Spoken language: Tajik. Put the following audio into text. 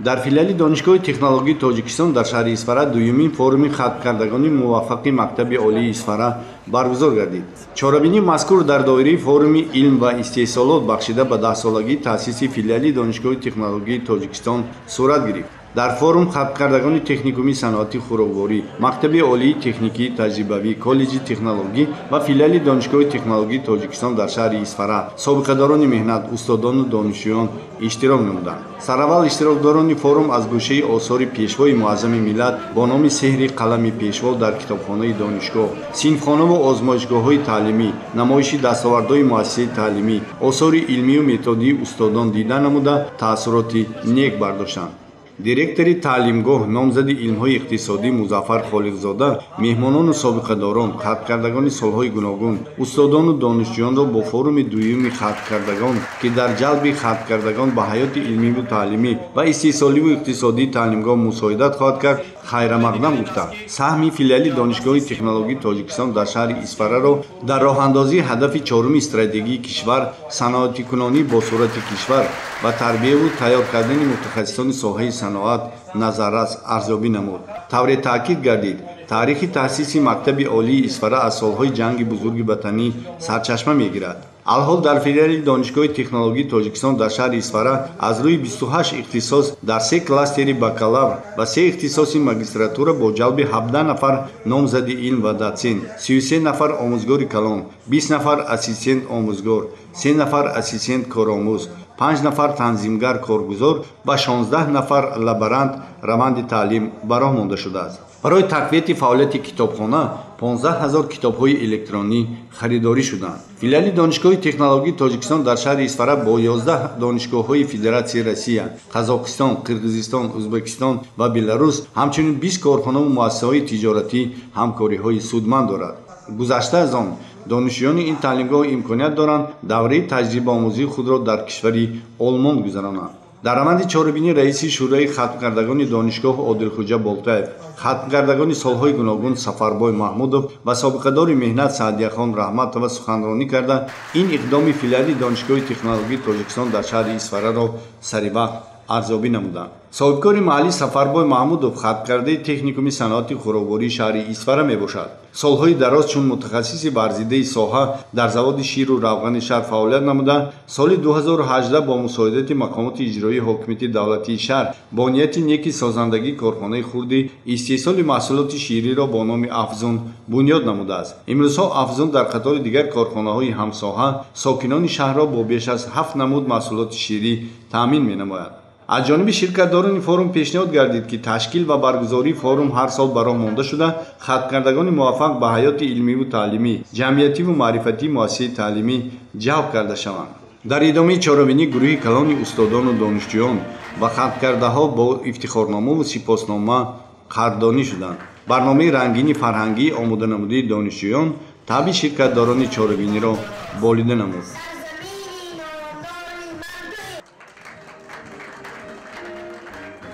Дар филиали Донишгоҳи технологии Тоҷикистон дар шаҳри Исфара дуюмин форуми хатмкардагони муваффақи мактаби олии Исфара баргузор гардид. Чорабинии мазкур дар доираи форуми илм ва истеҳсолот бахшида ба даҳсолагии таъсиси филиали Донишгоҳи технологии Тоҷикистон сурат гирифт. Дар форум хатмкардагони техникуми саноати хӯрокворӣ, мактаби олии техникии таҷрибавӣ, коллеҷи технологӣ ва филиали Донишгоҳи технологии Тоҷикистон дар шаҳри Исфара, собиқадорони меҳнат, устодону донишҷӯён иштирок намуданд. Сараввал иштирокдорони форум аз гӯшаи осори пешвои муаззами миллат бо номи сеҳри қалами пешво дар китобхонаи донишгоҳ, синфхонаву озмоишгоҳҳои таълимӣ, намоиши дастовардҳои муассисаи таълимӣ, осори илмию методии устодон дида намуда, таассуроти нек бардоштанд. Директори таълимгоҳ, номзади илмҳои иқтисодӣ Музаффар Холиқзода меҳмонону собиқадорон, хатмкардагони солҳои гуногун, устодону донишҷӯёнро бо форуми дуюми хатмкардагон, ки дар ҷалби хатмкардагон ба ҳаёти илмиву таълимӣ ва истеҳсоливу иқтисодии таълимгоҳ мусоидат хоҳад кард, хайрамақдам гуфта, саҳми филиали Донишгоҳи технологии Тоҷикистон дар шаҳри Исфараро дар роҳандозии ҳадафи чоруми стратегии кишвар, саноатикунонии босуръати кишвар ва тарбияву тайёр кардани мутахассисони соҳаи саноат назаррас арзёбӣ намуд. Тавре таъкид гардид, таърихи таъсиси мактаби олии Исфара аз солҳои ҷанги бузурги ватанӣ сарчашма мегирад. Алҳол дар филиали Донишгоҳи технологии Тоҷикистон дар шаҳри Исфара аз рӯи 28 ихтисос дар се кластери бакалавр ва се ихтисоси магистратура бо ҷалби 17 нафар номзади илм ва дотсент, 33 нафар омӯзгори калон, 20 нафар ассистент омӯзгор, 3 нафар ассистент коромӯз, 5 нафар танзимгар коргузор ва 16 нафар лаборант раванди таълим ба роҳ монда шудааст. Барои тақвияти фаъолияти китобхона 15 ҳазор китобҳои электронӣ харидорӣ шуданд. Филиали Донишгоҳи технологии Тоҷикистон дар шаҳри Исфара бо 11 донишгоҳҳои Федератсияи Россия, Қазоқистон, Қирғизистон, Ӯзбекистон ва Беларус, ҳамчунин 20 корхонаву муассисаҳои тиҷоратӣ ҳамкориҳои судманд дорад. Гузашта аз он, донишҷӯёни ин таълимгоҳ имконият доранд давраи таҷрибаомӯзии худро дар кишвари Олмон гузаронанд. Дар раванди чорабинӣ раиси шӯрои хатмкардагони донишгоҳ Одилхӯҷа Болтаев, хатмкардагони солҳои гуногун Сафарбой Маҳмудов ва собиқадори меҳнат Саъдияхон Раҳматова суханронӣ карда, ин иқдоми филиали Донишгоҳи технологии Тоҷикистон дар шаҳри Исфараро саривақт арзёбӣ намуданд. Соҳибкори маҳаллӣ Сафарбой Маҳмудов хатмкардаи техникуми саноати хӯроквории шаҳри Исфара мебошад. Солҳои дароз чун мутахассиси варзидаи соҳа дар заводи ширу равғани шаҳр фаъолият намуда, соли 2018 бо мусоидати мақомоти иҷроии ҳокимияти давлатии шаҳр бо нияти неки созандагии корхонаи хурди истеҳсоли маҳсулоти шириро бо номи Афзун бунёд намудааст. Имрӯзҳо Афзун дар қатори дигар корхонаҳои ҳамсоҳа сокинони шаҳрро бо беш аз 7 намуд маҳсулоти ширӣ таъмин менамояд. Аз ҷониби ширкатдорони форум пешниҳод гардид, ки ташкил ва баргузории форум ҳар сол ба роҳ монда шуда, хатмкардагони муваффақ ба ҳаёти илмиву таълимӣ, ҷамъиятиву маърифатии муассисаи таълимӣ ҷалб карда шаванд. Дар идомаи чорабинӣ гурӯҳи калони устодону донишҷӯён ва хатмкардаҳо бо ифтихорномаву сипоснома қадрдонӣ шуданд. Барномаи рангини фарҳангии омоданамудаи донишҷӯён таъби ширкатдорони чорабиниро болида намуд.